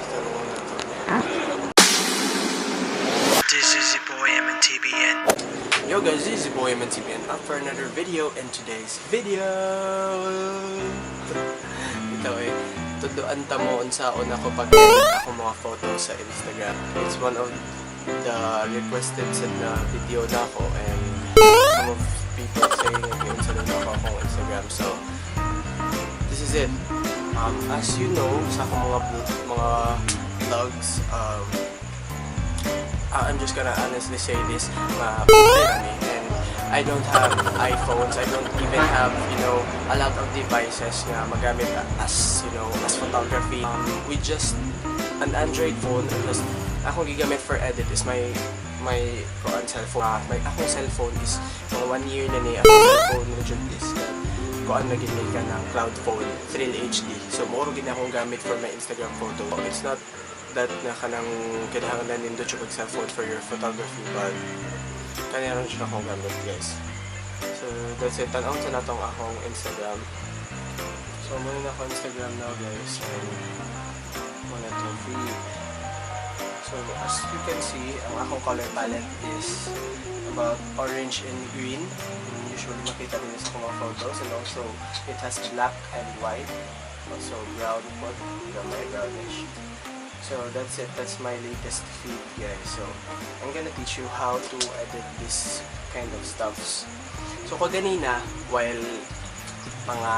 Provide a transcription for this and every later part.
Tulungan na to. This is your boy MNTBN. Yo guys, this is your boy MNTBN up for another video. In today's video, ito eh, tudloan ta mo unsaon ako pag-edit ako mga photos sa Instagram. It's one of the requested sa na video na ako and some of people saying na giunsa na ako akong Instagram. So, this is it. As you know, sa akong mga vlogs, I'm just gonna honestly say this, nga pobre kami and I don't have iPhones, I don't even have a lot of devices nga magamit as photography. We just an Android phone and just akong gigamit for edit is my kuan cellphone. My akong cellphone is mga one year na ni akong cellphone na jud is kuan na gid ni ka ng cloud phone, Thrill HD. So mao gid akong gamit for my Instagram photo. It's not that na kanang kinahanglan nindot yung cellphone for your photography, but kani ron siya akong gamit, guys. So that's it. Tan-awon sa natong akong Instagram. So mao na ako Instagram now, guys, and mao na to feed. So as you can see, ang akong color palette is about orange and green. And usually makita din sa akong mga photos, and also it has black and white, also brown po, gamay brownish. So that's it. That's my latest feed, guys. So I'm gonna teach you how to edit this kind of stuffs. So kaganina, while mga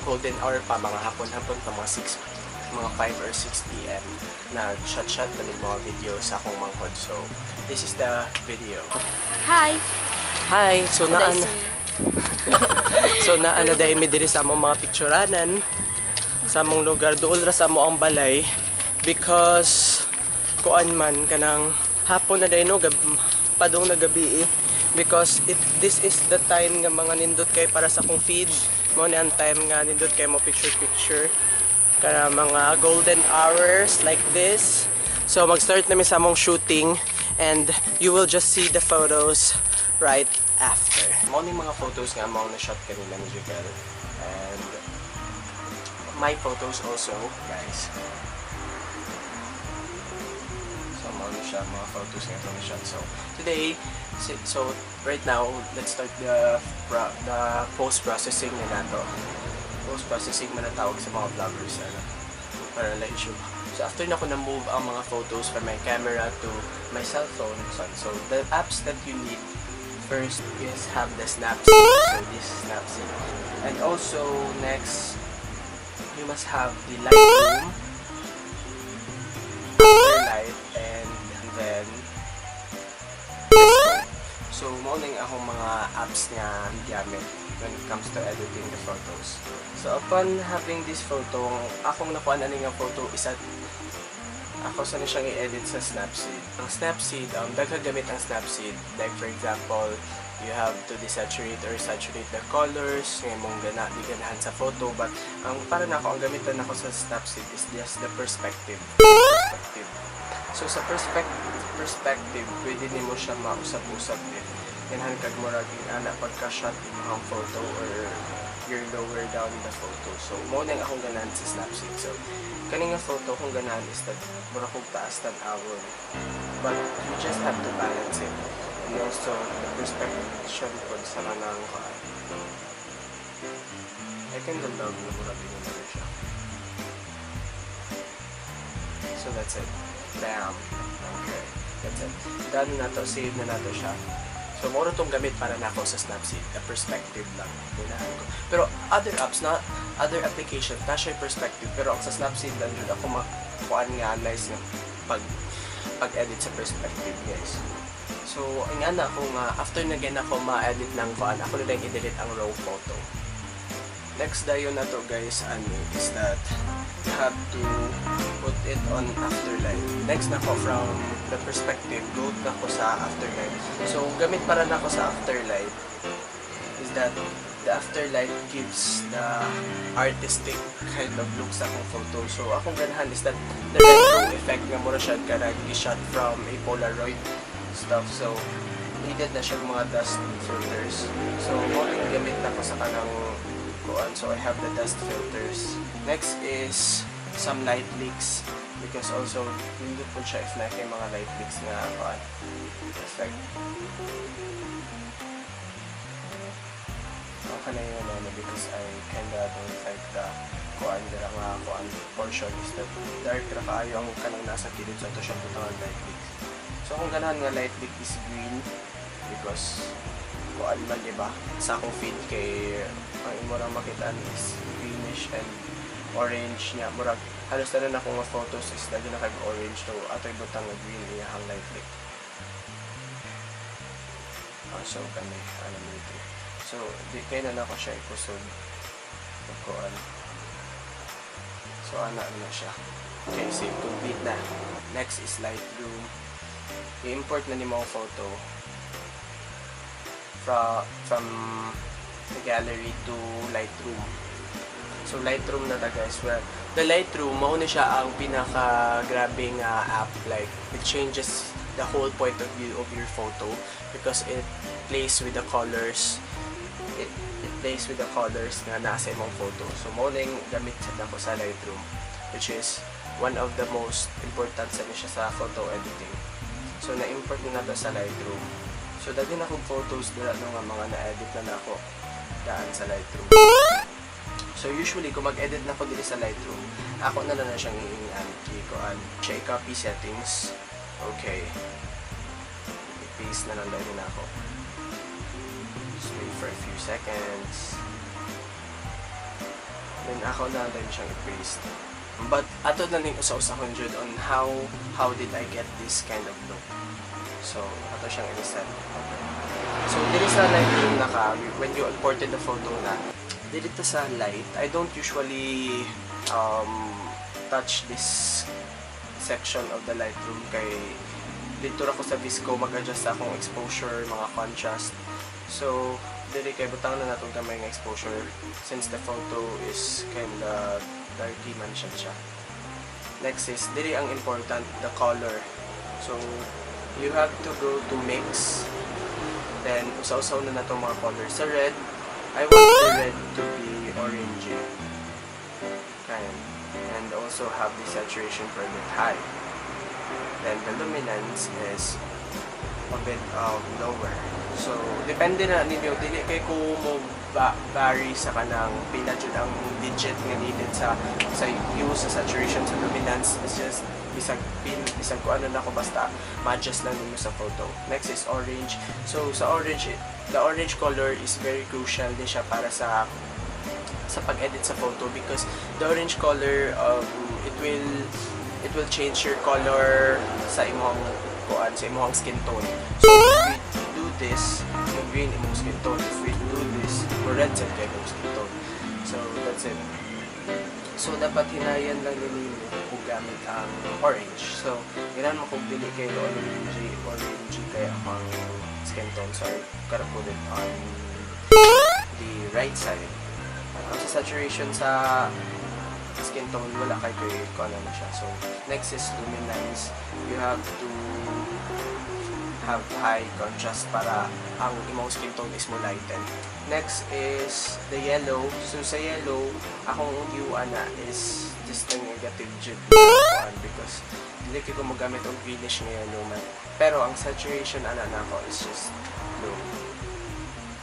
golden hour pa, mga hapon-hapon pa, mga 6, mga 5 or 6 p.m., nag-shot-shot na ng mga video sa akong mangkod. So this is the video. Hi! Hi! So naan Daisy. So naa na dahil mi diri sa among mga picturanan sa among lugar, duol ra sa amo ang balay because kuan man, kanang hapon na dahil no, padong na gabi eh, because it this is the time nga mga nindot kay para sa akong feed. Mao ni ang time nga nindot kay mo picture picture kana mga golden hours like this. So mag-start na mi sa among shooting and you will just see the photos right after. Mao ni mga photos nga among na shot kanina ni Jaquel and my photos also, guys. So mao ni siya mga photos nga itong shot. So today, so right now, let's start the post processing na nato. Post processing man ang tawag sa mga vloggers, ano, para lang issue. So after na ko na move ang mga photos from my camera to my cell phone, so the apps that you need first is have the Snapseed. So this Snapseed. And also next, you must have the Lightroom, Afterlight, and then this. So mao ning akong mga apps nga gamit when it comes to editing the photos. So upon having this photo, akong nakuha na nga photo is at ako sa na siyang i-edit sa Snapseed. Ang Snapseed, daghang gamit ang Snapseed. Like for example, you have to desaturate or saturate the colors, nga mong gana, di ganahan sa photo. But ang para nako, ang gamitan nako sa Snapseed is just the perspective. Perspective. So sa perspective, pwede nimo siya mausap-usap if ganahan kag murag ana pagka-shot imong photo or you're lower down the photo. So mao na ang akong ganahan sa Snapseed. So kani nga photo akong ganahan is that mura kog taas tan-awon. But you just have to balance it. And also the perspective pod sa kanang kuan. I kinda love na murag ingon na siya. So that's it. Bam. Okay. That's it. Done na to. Save na nato siya. So, mao tong gamit para nako sa Snapseed. The perspective lang. Ganahan ko. Pero other apps, not other application, na siya perspective. Pero ang sa Snapseed lang jud ako makuan nga nice nga pag-edit sa perspective, guys. So, nga na ako nga, after na gan ako ma-edit ng kuan, ako na lang i-delete ang raw photo. Next dayon na to, guys, ano, is that you have to put it on Afterlight. Next na ko from the perspective, go na ko sa Afterlight. So, gamit para na ko sa Afterlight is that the Afterlight gives the artistic kind of look sa akong photo. So, akong ganahan is that the retro effect nga mura siya kanang shot from a Polaroid stuff. So, needed na siya mga dust filters. So, mao ning gamit na ko sa kanang kuan. So, I have the dust filters. Next is some light leaks because also nindot po siya if naa kay mga light leaks nga kuan. It's like okay na yun ano, because I kinda don't like the kuan dira nga kuan portion is that dark ra kaayo ang kanang nasa kilid, so ato siyang butangan light leaks. So kung ganahan nga light leak is green because kuan man, di ba, sa akong feed kay ang imo ra makitaan is greenish and orange niya. Murag halos tanan ako nga photos is daghan na kay orange, so atoy butang nga green iyahang light leak. Ah, so kani ano dito. So di kay na nako siya ikusog ug kuan. So ana na siya. Okay, save, complete na. Next is Lightroom. I-import na nimo ang photo from the gallery to Lightroom. So Lightroom na ta, guys. Well, the Lightroom mao na siya ang pinaka grabe nga app, like it changes the whole point of view of your photo because it plays with the colors. It plays with the colors nga nasa imong photo. So mao na yung gamit sa nako sa Lightroom, which is one of the most important sa ni siya sa photo editing. So na-import na nato sa Lightroom. So daghan akong photos dira no nga mga na-edit na nako daan sa Lightroom. So usually kung mag-edit na ko diri sa Lightroom, ako na lang na siyang iingan, i-kuan, siya i-copy settings. Okay. I-paste na lang dahil na ako. Just wait for a few seconds. Then ako na lang siyang i-paste. But ato na ning usa-usahon jud on how did I get this kind of look. So ato siyang i-set. Okay. So diri sa Lightroom naka when you imported the photo na diri ta sa light, I don't usually touch this section of the Lightroom kay dito ra ko sa VSCO mag-adjust sa akong exposure, mga contrast. So, diri kay butang na natong gamay nga exposure since the photo is kinda darky man siya. Next is, diri ang important, the color. So, you have to go to mix. Then, usa-usaw na natong mga color. Sa red, I want the red to be orangey. Kind. And also have the saturation for a bit high. Then the luminance is a bit lower. So, depende na ninyo. Dili kay ko mo vary sa kanang pila jud ang digit nga needed sa hue, sa saturation, sa luminance. It's just bisag pin, bisag ko ano na ko, basta ma-adjust lang ninyo sa photo. Next is orange. So, sa orange, the orange color is very crucial din siya para sa pag-edit sa photo because the orange color, it will change your color sa imong kuan, sa imong skin tone. So if we do this, mo green imong skin tone. If we do this, mo red sad kay imong skin tone. So that's it. So dapat hinayan lang ninyo kung gamit ang orange. So ganahan mo kung dili kay orangey orangey kay akong skin tone. So I gotta put it on the right side. Ang sa saturation sa skin tone, wala kay kung ano na siya. So, next is luminance. You have to have high contrast para ang imong skin tone is mo lighten. Next is the yellow. So, sa yellow, akong hue ana is just a negative jud one because dili kay ko mogamit og greenish nga yellow man. Pero ang saturation ana nako is just low.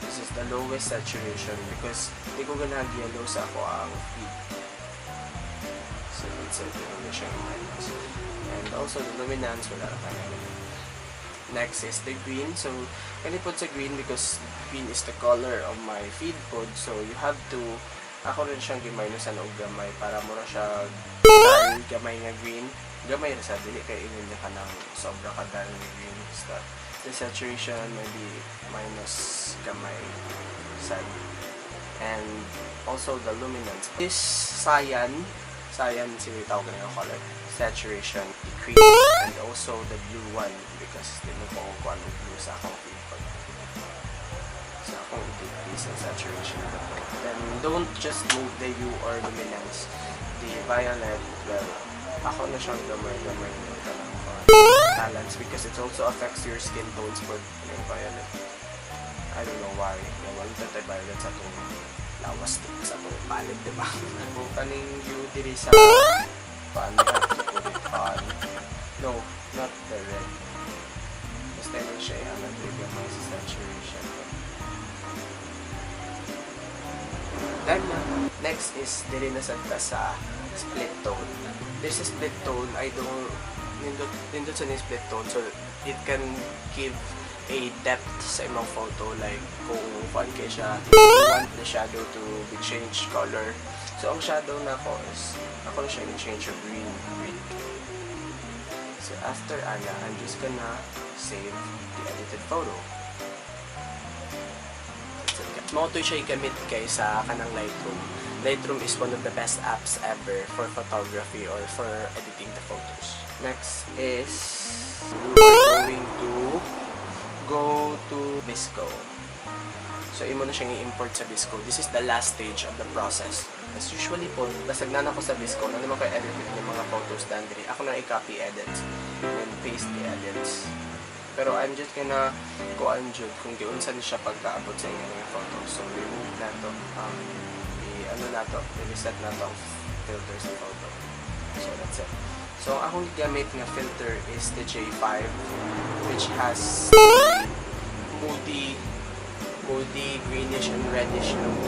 This is the lowest saturation because di ko ganahag yellow sa ako ang feed. So that's it. Yun na siyang minus. And also the luminance, wala na kaya. Next is the green. So, kani pod sa green because green is the color of my feed pod. So, you have to, ako rin siyang gi-minusan og gamay para mura siya dull gamay nga green. Gamay ra sa dili kay ingon niya kanang sobra ka dull nga green. Basta the saturation maybe minus gamay sad. And also the luminance. This cyan, cyan si tawag nga color, saturation decrease, and also the blue one because di mo ko kung anong blue sa akong feed pod. So akong decrease ang saturation. Then don't just move the hue or luminance. The violet, well, ako na siyang gamay-gamay ng kanang balance because it also affects your skin tones for yung violet. I don't know why. Yeah, wala tayo violet sa atong lawas sa atong palette, di ba? Kung kaning hue diri sa Pan, you have to put it on. No, not the red. Basta yun siya, ano, gamay sa saturation. Done na. Next is, dili na sad ta sa split tone. There's a split tone, I don't, nindot, nindot sa ni split tone, so it can give a depth sa imong photo, like kung kuan kay siya, you want the shadow to be changed color. So ang shadow nako is, ako na siya i-change to green, green. So after ana, I'm just gonna save the edited photo. Mao to siya gamit kay sa kanang Lightroom. Lightroom is one of the best apps ever for photography or for editing the photos. Next is we are going to go to VSCO. So imo na siyang i-import sa VSCO. This is the last stage of the process. As usually po, basta na ako sa VSCO, na naman ko edit yung mga photos done diri. Ako na i-copy edits and paste the edits. Pero I'm just gonna kuan jud kung giunsa ni siya pagkaabot sa inyo mga photos. So remove na to. I-ano na to, i-reset na to ang filter sa photo. So that's it. So ang akong gigamit nga filter is the J5, which has moody, greenish, and reddish look.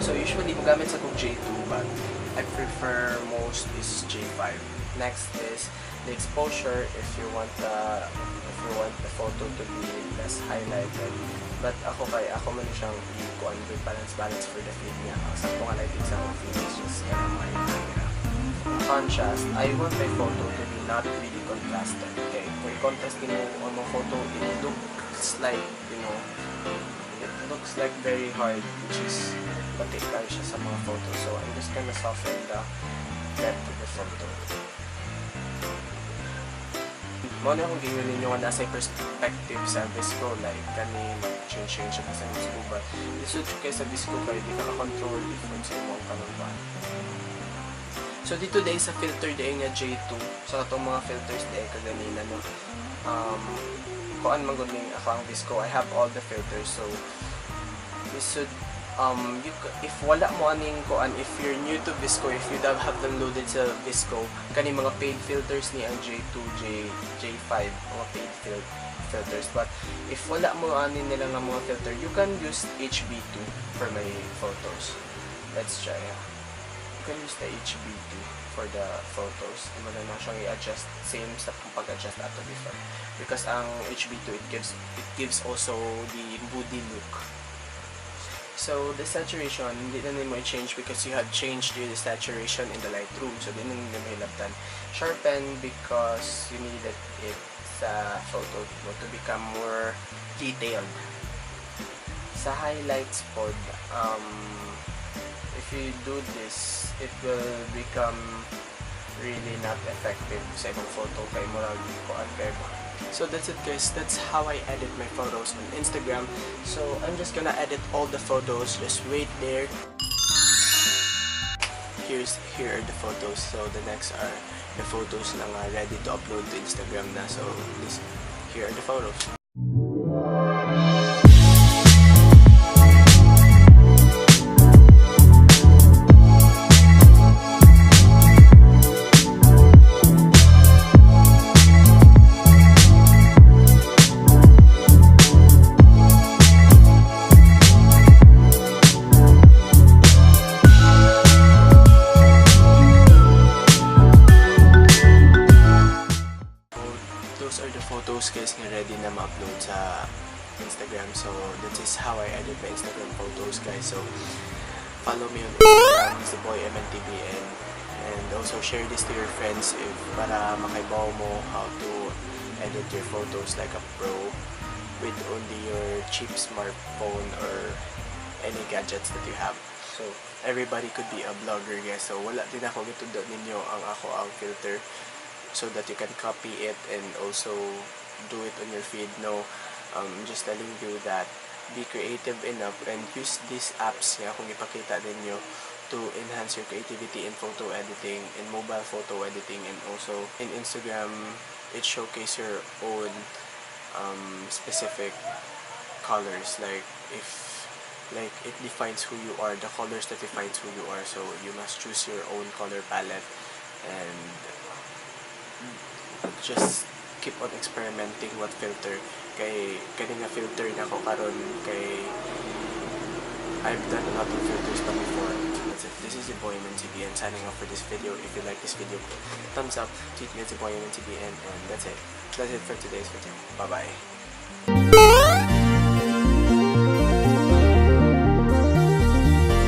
So usually mogamit sa kong J2, but I prefer most is J5. Next is the exposure, if you want the photo to be less highlighted. But ako kay ako man siyang i-kuan with balance balance for the feed niya. Ang sakto nga lighting sa akong feed is just kanang may camera. Contrast, I want my photo to be not really contrasted. Okay, kung i-contrast nimo ang mga photo, it looks like very hard, which is pati kayo siya sa mga photo. So I'm just gonna soften the depth of the photo. Mao na akong giingon ninyo nga nasa perspective sa VSCO, like kani mag-change change siya sa VSCO, but lisod kay sa VSCO kay di ka ka-control if unsa imong kanang kuan. So dito dahil sa filter dahil nga J2, sa katong mga filters dahil kaganina, no. Kuan man gud ning ako ang VSCO, I have all the filters, so lisod you, if wala mo aning kuan, if you're new to VSCO, if you don't have them loaded sa VSCO, kani mga paid filters ni ang J2, J5, mga paid filters. But if wala mo ani nila nga mga filter, you can use HB2 for my photos. Let's try, ha. You can use the HB2 for the photos. Imo na na siyang i-adjust same sa pag-adjust ato before. Because ang HB2, it gives also the moody look. So the saturation, hindi na nimo i-change because you have changed the saturation in the Lightroom. So di na nimo hilabtan. Sharpen because you needed it sa photo mo to become more detailed. Sa highlights pod, if you do this, it will become really not effective sa imong photo kay murag kuan kay ba. So that's it, guys. That's how I edit my photos on Instagram. So I'm just gonna edit all the photos. Just wait there. Here are the photos. So the next are the photos na nga ready to upload to Instagram na. So this here are the photos. So, those are the photos, guys, nga ready na ma-upload sa Instagram. So that is how I edit my Instagram photos, guys. So follow me on Instagram, it's the boy MNTBN, and also share this to your friends if para makaibaw mo how to edit your photos like a pro with only your cheap smartphone or any gadgets that you have. So everybody could be a blogger, guys. So wala din ako gitudlo ninyo ang ako ang filter so that you can copy it and also do it on your feed. No, just telling you that be creative enough and use these apps nga akong ipakita ninyo to enhance your creativity in photo editing, in mobile photo editing, and also in Instagram. It showcase your own specific colors, like if like it defines who you are, the colors that defines who you are. So you must choose your own color palette. And just keep on experimenting what filter, kay kani nga filter nako karon, kay I've done a lot of filters pa before. That's it. This is your boy MNTBN signing off for this video. If you like this video, thumbs up, tweet me at your boy MNTBN, and that's it. That's it for today's video. Bye bye.